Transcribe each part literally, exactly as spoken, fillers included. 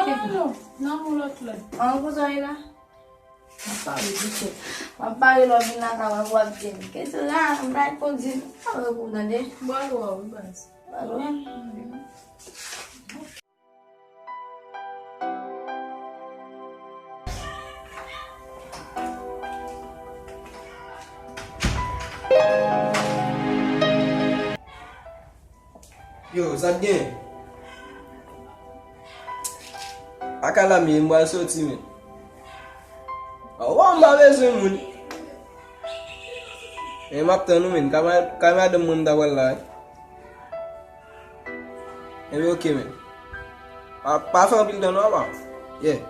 Nan, non, non, yon lòt lè. An, pou sa, la? M ap pale, pitit. M ap pale, lè w vin lakay mwen, w ap di m. Kèt la, m pa konn di, m pa repon, tande? Bwè lwa, wi, baz. Bwè lwa? Yo, sa k gen? Akala m ye, m pral soti, men. Awa, m pa bezwen moun. Men m ap tann ou, men. Kay ma-, kay madanm mwen m ta pral la, wi. Enben, oke, men. Pa, pa fè anpil tan non, apa. Yeah.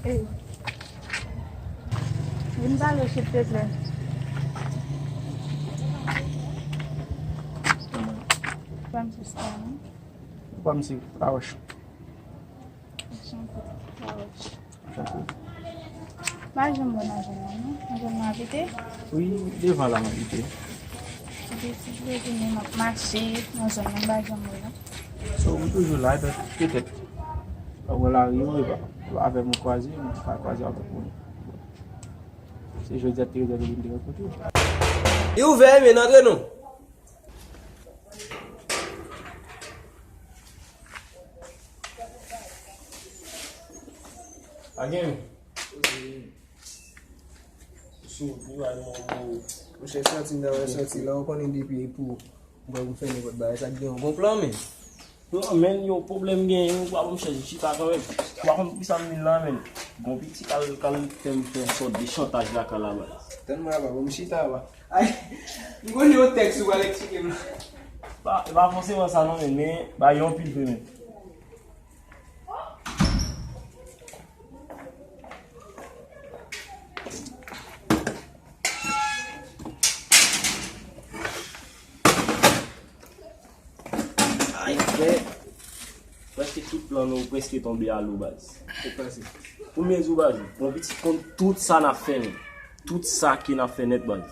Ey. Vin pale, silteplè. Fè m sista, non. Fè m se Laroche. Anchante, Laroche. Anchante. M pa janm wè nan zòn nan, non. Nan zòn nan abite? Wi, devan la m abite. Epi si m vle vini, m ap mache nan zòn nan, m pa janm wè, non. So, m toujou la, epi petèt, w ap wè lari, w pa, w pa avè m kwaze, m pa kwaze avèk moun. Se jodi a trèzè depi m te rankontre w. Li ouvè, men antre non. Pa gen. Sou, pou al mò, mò. Monchè, sòti, m ta wè sòti la, ou konnen depi pou, mwen, pou fè nenpòt bagay, sa k gen yon bon plan, men. Non, men, yo, pwoblèm gen, yo, pa bon, chèz, chita kanmenm. Ou pa konn poukisa m vin la, men. Gon piti k al, k al fè m fè yon sòt de chantaj lakay la, baz. Tann mwen, apa, bon, m chita, apa. Ay, m konn yon tèks ou pral eksplike m la. Pa, e pa fòseman sa non, men, men, ba yo anpil vre, men. Ay, men, prèske tout plan nou prèske tonbe a lou, baz. Premye jou, baz, bon, pitit konn tout sa n ap fè, men. Tout sa ke n ap fè nèt, baz.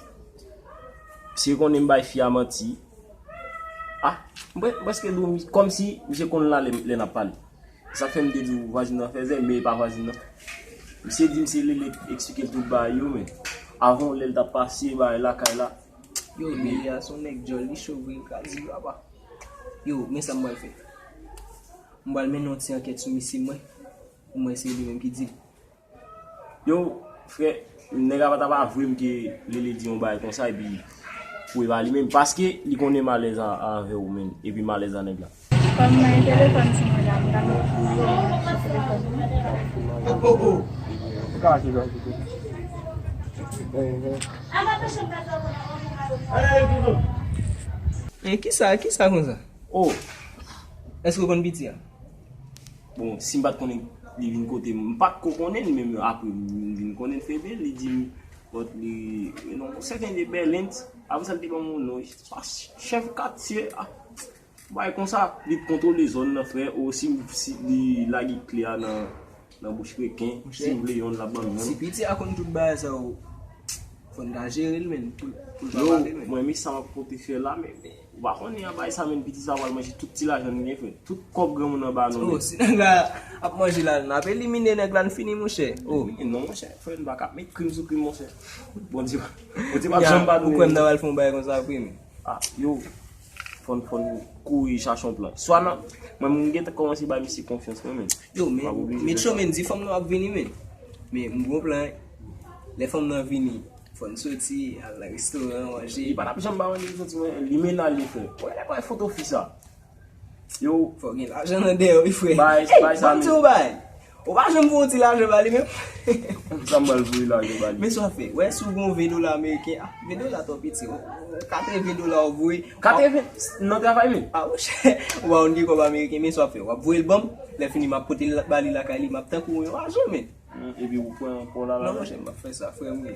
Misye konnen m bay fi a manti. Ah, m pre-, m prèske di w, kòmsi misye konn la lè, lè n ap pale. Sa fè m te di w vwazin nan fè zen, men e pa vwazin nan. Misye di m se Lele k eksplike l tout bagay yo, men avan yon lè l t ap pase bagay lakay la. Yo, Lele a se yon nèg djòl, li cho vre, l ka di papa. Yo, men sa m pral fè. M pral mennen yon ti ankèt sou misye, mwen, pou mwen se li menm ki di l. Yo, frè, nèg la pa t ap avwe m ke Lele di yon bagay konsa, epi pou e pa li menm, paske li konnen m alèz a, avè w, men, epi m alèz a nèg la. Kòm mwen gen telefòn sou mwen la, m ta mete pou mwen sou telefòn mwen. Ou ka achte dwa kote. Men kisa, kisa konsa? Oh. Èske w konn piti a? Bon, si m pa t konnen li vin kote m, m pa t ko konnen l, men apre m vin konnen l Febe, li di m, bòt li, non, sèten de Bèlent, apre sa l te ban m yon non, pa chèf katye, ah, bagay konsa, li t kontwole zòn nan, frè, o si, si li lage kle a nan, nan bouch reken, si m vle yonn, l ap ban m yonn. Si piti a konn tout bagay sa yo, fò n ta jere l, men, pou, pou l pa pale, men. Mwen, men sa m ap pote fè la, men, men, ou pa konnen anba sa, men piti sa pral manje tout ti lajan n gen, frè. Tout kòb granmoun nan ba nou, oh, men. Si nèg la ap manje la, n ap elimine nèg la, n fini, monchè. Oh. Non, monchè, frè, n pa ka met krim sou krim, monchè. Bondye, Bondye p ap janm padone nou. Ou kwè m ta pral fè yon bagay konsa apre, men? Ah, yo, fò n, fò n kouri chache yon plan. Swa nan, mwen, m gentan kòmanse bay misye konfyans, mwen, men. Yo, men, men, men, di fanm nan ap vini, men. Men, m gon plan, lè fanm nan vini, fò n soti, al nan restoran, manje. Li pa t ap janm ba manje, li soti, mwen, li mennaj li, frè. Wè, lè bay foto fi sa. Yo. Fò gen lajan nan dèyè w, wi, frè. Bay, bay sa, men. Ban m di w bay. Ou pa janm voye yon ti lajan ba li menm? Sa m pral voye lajan ba li. Men sa w fè. Wè, si w gen yon ven dola ameriken, ah, ven dola twò piti, o. Katreven dola w voye. Katreven nan travay, men. Ah, monchè. Ou pa konn gen kòb ameriken, men sa w fè. W ap voye l ban m. Lè fini, m ap pote l ba li lakay li, m ap tankou yon ajan, men. Hmm, epi ou pran kò la la. Non, monchè, m ap fè sa, frè m, wi.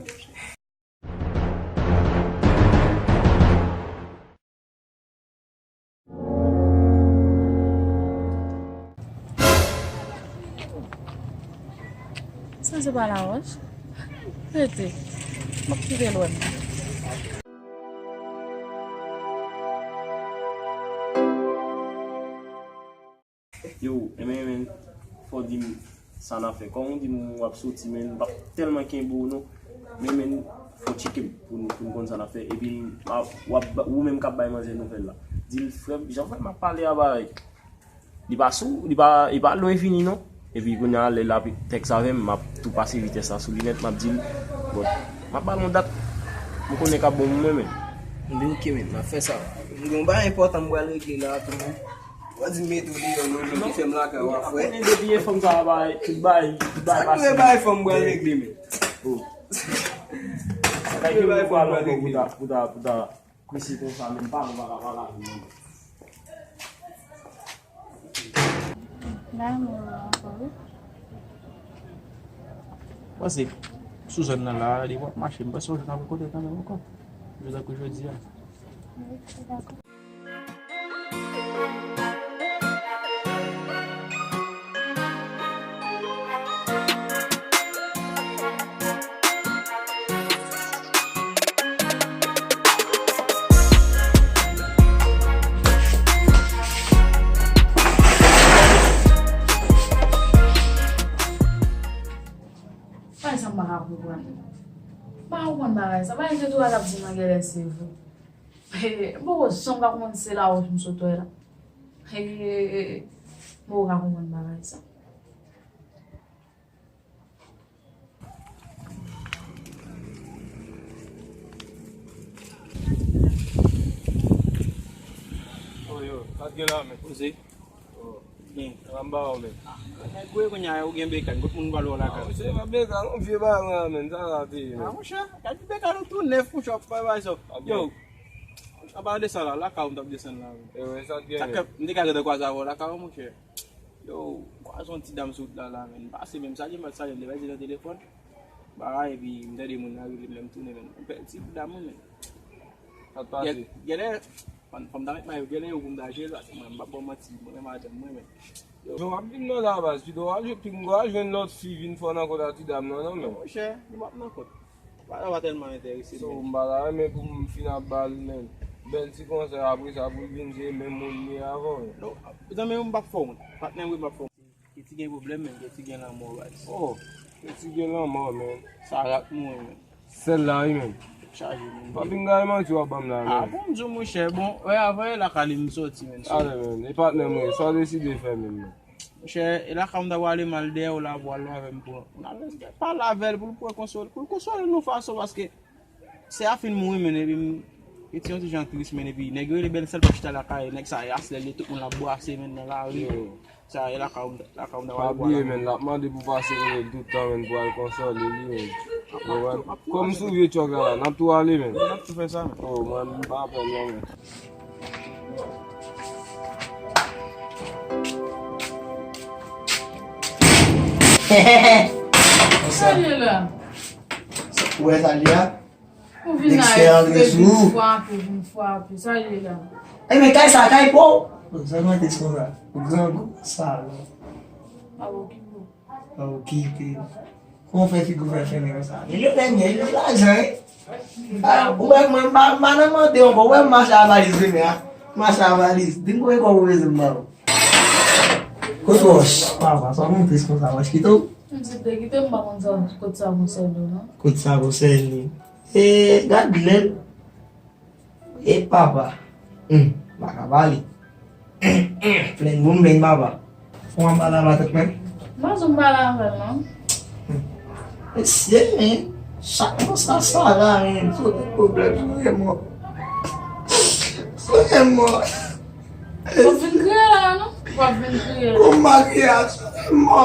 Sa se pa lawòch? Rete. M ap kite l wè m. Yo, enben, men, fò w di m sa n ap fè. Kòm ou di m w ap soti, men, m p ap tèlman kenbe w, non. Men, men, fò w tcheke m pou n, pou n konn sa n ap fè. Epi, m a, w ap ba, ou menm k ap bay manzè nouvèl la. Di l, frè m, jan frè m ap pale a, bay. Li pa sou, li pa, li pa lwen fini, non. Epi, kounye a, lè l ap tèks avè m, m ap tou pase vitès la sou li nèt, m ap di l, bon, m ap ba l yon dat, m konnen k ap bon pou mwen, men. M di, oke, men, m ap fè sa. M gen yon bagay enpòtan m pral regle la, tou, men. Ou di m mete w deyò, non, men ki fè m lakay w a frè. Konnen depi e fanm sa a bay, tout bay, tout bay pase. Sa ki bay fanm pral regle, men. Oh. Sa ki bay fanm pral regle. Pou ta, pou ta, pou ta, pou ta, krisi konsa, men pa, nou pa ka pale avè m. Bay mwen ankò, wi. Panse, sou zòn nan la, li w ap mache, m panse w jwenn avè kote kanmenm ankò. Jodi tankou jodi a. Wi, dakò. Bagay sa m pa ka konprann. M pa ka konprann bagay sa. Bagay ke tou al ap di m nan genlè se vre. He, m poko janm ka konprann se lawòch m sot wè la. He, he, he, he. M poko ka konprann bagay sa. Oh, yo, sa t gen la, men. Koze. Oh. Byen. Anba w, men. Nèg, wi, kounye a, ou gen bekàn. Kot moun pral wè w lakay? Ah, monchè, pa bekàn, yon vye bagay la, men. Sa la te ye, men. Ah, monchè, gad ti bekàn ou tou nèf, monchè, w ap fè bagay sa. Yo, anpalan de sa la, lakay ou m t ap desann la, men. E wi, sa t gen, men. Sa fè, m te ka rete kwaze avè w lakay ou, monchè. Yo, m kwaze yon ti dam sou wout la, la, men. M pase, men, m salye, m salye, m te pèdi nan telefòn. Bagay, epi m tande moun nan rele m, lè m tounen, men. M pèdi ti dam, men. Sa t pase? Gen, genlè, fanm, fanm ta mèt mayo, genlè yo pou m ta jere, paske mwen, m p ap ba w manti, mwen renmen madanm mwen, men. Yo, w ap di m nan la baz, pito w al jwe, pi m al jwenn lòt fi vin fò nan kont a ti dam nan, non, men. Monchè, nou p ap nan kont. Bagay la pa tèlman enterese m, men. So, m pa ta renmen pou m fin ap ba l, men. Bèl ti konsèy, apre sa, pou l vin se menm moun li ye avè w, men. Non, zanmi m, m p ap fè w wont. Patnè m, wi, m p ap fè w wont. Keti gen pwoblèm, men, Keti gen lanmò, baz. Oh, Keti gen lanmò, men. Sa rat mouri, men. Sèl la, wi, men. Chaje, men. Pa vin gaye manti w ap ban m la, men. Ah, bon, m di w, monchè, bon, wè, avè lakay li m soti, men. So, ale, men, e patnè m, wi, sa w deside fè menm, men. Monchè, e lakay m ta prale m al dèyè w la pou w al avè m pou nou al pale avè l, pou l pran konsòl, pou l konsole nou fason, paske sè a fin mouri, men, epi m, Keti yon ti jan tris, men, epi nèg yo rele bèlsè l pa chita lakay, nèg sa, e aswè li tout moun l ap bwase, men, nan lari. Yo. Sa, e lakay ou m, lakay ou m ta prale. Pa bliye, men, l ap mande pou pase kote l tout tan, men, pou al konsole li, men. Ou konprann? Kòm sou vye tchòk la, la, n ap tou ale, men. N ap tou fè sa, men. Oh, mwen, m pa pè, non, men. Sa ye la? Ou wè sa li a? Ou vin la, Dexter antre sou ou. Vin frape, vin frape. Sa ye la? E men kay sa, kay pa w. Sa nou mete konsa. Ou grangou, salòp. Pa okipe w. Pa okipe w. Kòman w fè figi w fè fèmen konsa? Milionè m ye, li gen lajan, wi. Ah, ou wè mwen, m pa, m pa nan mande ankò. Ou wè m mache a valiz demen, a? M mache a valiz. Di m konbyen kòb ou bezwen m ba w. Kot wòch? Papa, sa w montre konsa, wòch kite w? M di te kite m pa konn sa, kot sa konsène w, non? Kot sa konsène w? E, gad lè l. E papa. Hum, m pa ka pale. Plenn pou m plenn papa. Kòman m pale avè tèt mwen? M pa janm pale avè l, non. Mesye, men. Chak fwa sa, sa la, men. Sou tout pwoblèm, sou renmò. Sou renmò. W ap vin kriye la, non? W ap vin kriye. Kòman m a kriye a sou renmò?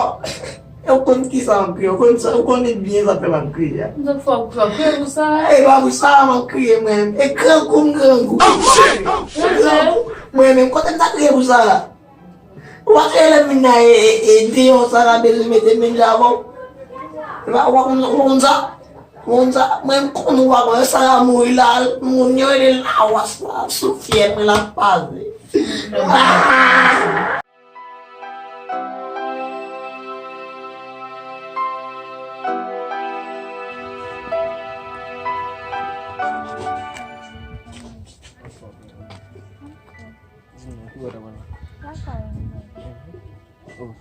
E w konn kisa m kriye? Ou konn sa, ou konnen byen sa fè m ap kriye a. M t ap fè w kriye pou sa. E pa pou sa m ap kriye mwen menm. E grangou m grangou. Grangou. Mwen menm, kote m ta kriye pou sa? Ou pa kriye lè m vin la e, e, e deyò sa la bezwen mete menm jan avè w. Ou pa, ou pa konn, ou pa konn sa? Ou konn sa? Mwen m konn ou pa konn sa la mouri la, moun yo rele lawas la, sou fyèl mwen l ap pase. Ah!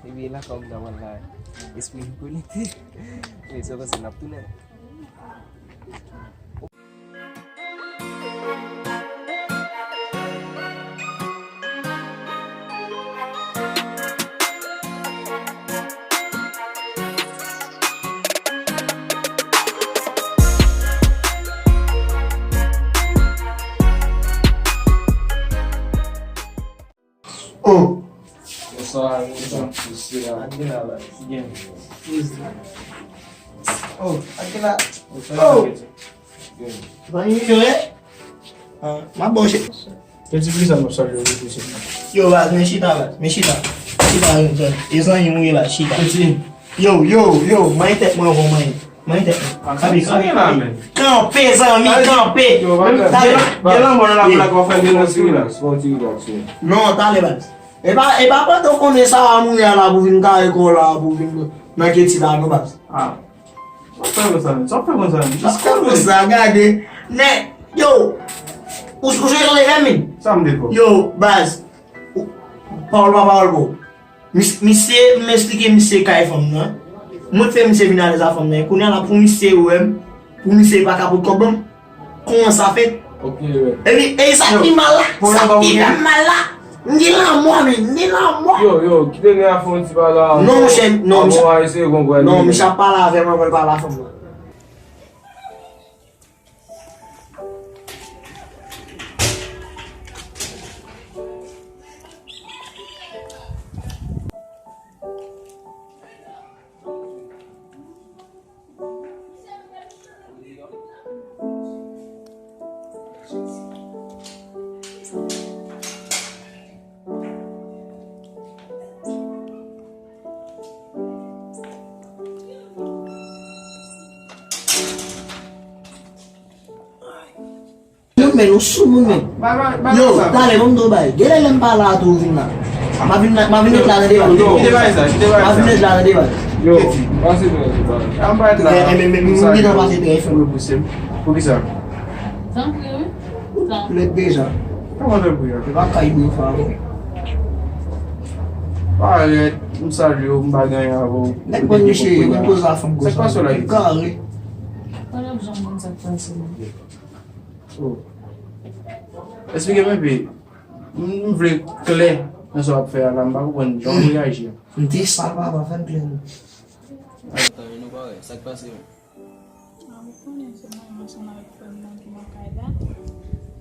Epi la kòm nan wè la, espri m konekte. Men sa pase n ap tounen. Oh. Bonswa, bonswa. Mesye a. Ak gen la, baz. Gen. Oh, ak gen la. Bonswa, oh. Gen. Zanmi m yo, eh? Ah, m ap ba w che-, se ti pri sa m ap salye w, mesye. Yo, baz, men chita, baz. Men chita. Chita, yo, zòn. E zanmi m ou ye la, chita. Piti. Yo, yo, yo, manyen tèt mwen, bon, manyen. Manyen tèt mwen. Kanpe, kanpe, kanpe. Kanpe, zanmi, kanpe. Talè. Gen lanmò nan lakou la k ap fè l gen nan sila. Non, talè, baz. E pa, e pa pandan w konnen sa a mouri a la pou vin kare kò w la, pou vin nan keti la, non, baz. Ah. Sa w fè konsa, men? Sa w fè konsa, men? Sa w fè konsa, gade. Nèg, yo, ou, ou sonje jan te fè m, men? Sa m te fè w? Yo, baz. Ou, pawòl pa pawòl, bro. Mis-, misye, m esplike misye kay fanm nan. Mwen fè misye vin alèz a fanm nan. Kounye a la pou misye wè m, pou misye pa ka pot kòb ban m. Kòman sa fèt? Ok, wè. Epi, e sa ki mal la, sa ki fè m mal la. M gen lanmò, men, m gen lanmò. Yo, yo, kite nèg la fè yon ti pale a. Non, monchè, non, misye ap pale avè m anvan l pale a fanm nan. Moun men, nou sou moun men. Yo, talè, ban m di w bagay. Genlè lè m pa la tou, ou vin la. M a vin la, m a vin ret la nan deba. Yo, kite bagay sa, kite bagay sa. M a vin ret la nan deba. Yo, pase byen, se pa. An pa ret la. Men, men, men, men, m gentan pase trè fò. Pou kisa? Tanpri, wi. Ou tanpri deja. Kòman tanpri a? E pa kay byen fò avè w. Parèt, m salye w, m pa gen anyen avè w. Nèg pran misye, yo gen koze a fanm gòch la. Sa k pase w la? Kare. Pale ap janm konn sa k pase la. Oh. Esplike m enpe. M, m vle klè nan sa w ap fè a la, m pa konprann jan w reyaji a. M te sal, papa, fè m klè non. Atan, nou pa wè, sa k pase menm? Ah, ou konnen se mwen menm ansanm avèk frè m nan ki nan kay la.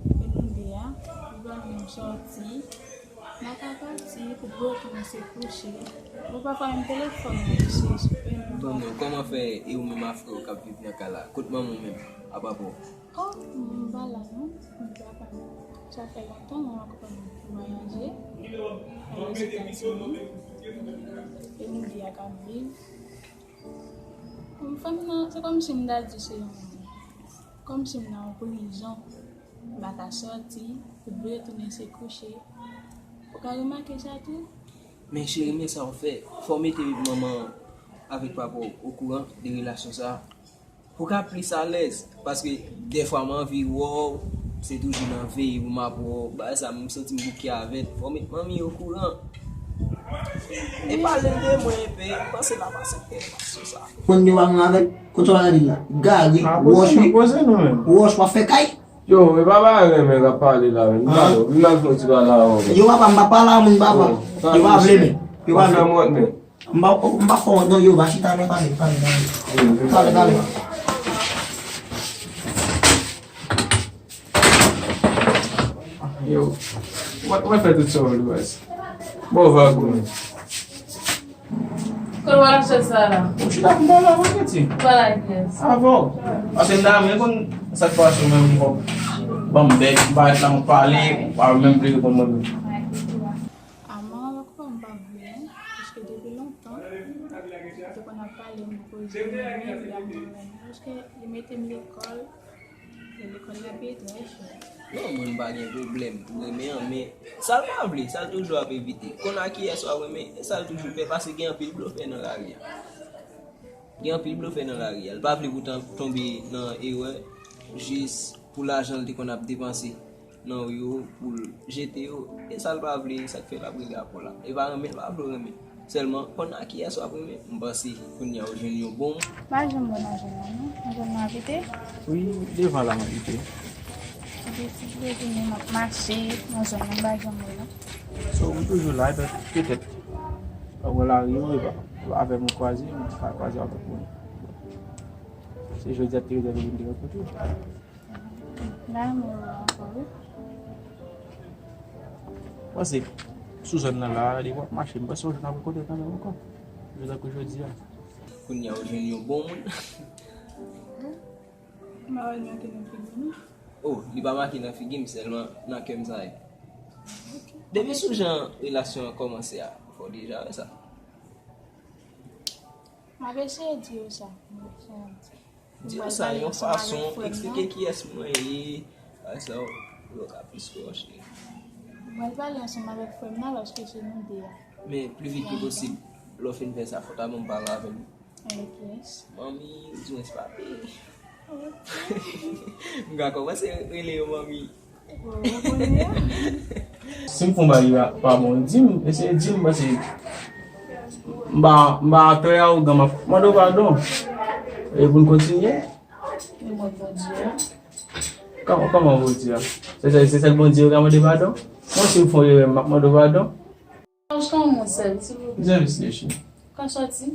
E nou de a, li ban nou sòti. N a ka pati pou bro tounen se kouche. Ou papa menm telefòn nan, mesye, sou pè nan. Bon, men kòman fè e ou menm a frè w k ap viv nan kay la? Kot manman w menm? Apa pou. Oh, m pa la non. M pa la. Sa fè lontan mwen ak papa m ap vwayaje. Al Ozetazini. E nou de a k ap viv. Fanm nan, se kòmsi m ta di se yon, kòmsi m nan yon prizon. M pa ka sòti, pou bro tounen se kouche. Ou ka remake sa tou? Men cheri, men sa w fè. Fò w mete manman avèk papa w okouran de relasyon sa a. Pou w ka plis alèz. Paske dèfwa m anvi wè w, se toujou nan veye pou m ap wè w. Bagay sa, m santi m bouke avè l. Fò w met manmi okouran. E pale l de mwen enpe, m panse l ap aksepte relasyon sa. Konn de w ap mwen avè l? Kote w al la? Gade, wòch wi. Wòch w ap fè kay? Yo, e pa bagay renmen k ap pale la, men. M pa wè. Vin al fè yon ti pale avè w, men. Yo, papa, m pa pale a moun, papa. Yo pa vle, men. Yo pa vle. Fè m wont, men. M pa, m pa fè w wont, non, yo, va chita, men, pale, pale, pale. Pale, pale. Yo, w ap fè tout sa w vle, baz. Bon, va goumen. Kote w al sot sa la? Ou chita pou m pale avè w, Katie. Pale ak kiyès? Avè w. Paske m ta renmen konn sa k pase w menm, ou ban m bèk, m parèt la, m pale, ou pa menm vle reponn mwen menm. A, mwen avèk ou pa, m pa vle, non. Paske depi lontan, nou te konn ap pale, m poze, m renmen l, m renmen l. Paske li mete m lekòl, e lekòl la peye trè chè. Non, mwen m pa gen pwoblèm pou renmen an, men sa l pa vle, sa l toujou ap evite. Konn a kiyès w ap renmen, e sa l toujou fè, paske gen anpil blofè nan lari a. Gen anpil blofè nan lari a. L pa vle pou tan-, tonbe nan erè, jis pou lajan l te konn ap depanse nan yo, pou l jete yo. E sa l pa vle, e sa k fè l ap rele apò la. E pa renmen, l pa vle w renmen. Sèlman, konn a kiyès w ap renmen, m panse kounye a ou jwenn yon bon moun. M pa janm wè nan zòn nan, non. Nan zòn nan abite? Wi, devan la m abite. Epi si m retounen, m ap mache nan zòn nan, m pa janm wè, non. So, m toujou la, epi petèt, w ap wè lari yo, epi avè m ou kwaze, m ka kwaze avèk moun. Se jodi a te rezève vin de lòt kote. La, m wè w ankò, wi. Panse, sou zòn nan la, depi w ap mache, m panse w jwenn avèk kote kanmenm ankò. Jodi a kou jodi a. Kounye a ou jwenn yon bon moun. M pa wè l make nan figi m. Oh, li pa make nan figi m, sèlman nan kè m sa ye. Depi sou jan relasyon an kòmanse a, fò w deja wè sa. M ap eseye di yo sa. M ap eseye di. Di yo sa yon fason, eksplike kiyès mwen ye, sa yo ka plis kòche. Mwen pale ansanm avèk frè m nan lòske se nou de a. Men pli vit ke posib, lè w fin fè sa, fò w ta ban m pale avè m. Avèk kiyès? Manmi, oudimwens papi. M ka kòmanse rele yo manmi. Si m fè yon bagay pa bon, di m, eseye di m, paske m pa, m pa trè awogan, m ap mande w padon. E pou n kontinye? Mwen Bondye a. Kòman, kòman Bondye a? Se sèl, se sèl Bondye yo ka mande padon? Mwen si m fè yon erè, m ap mande w padon? Anj, kòman mwen sèvi, silvouplè? Jèvis Lechi. Ka sòti?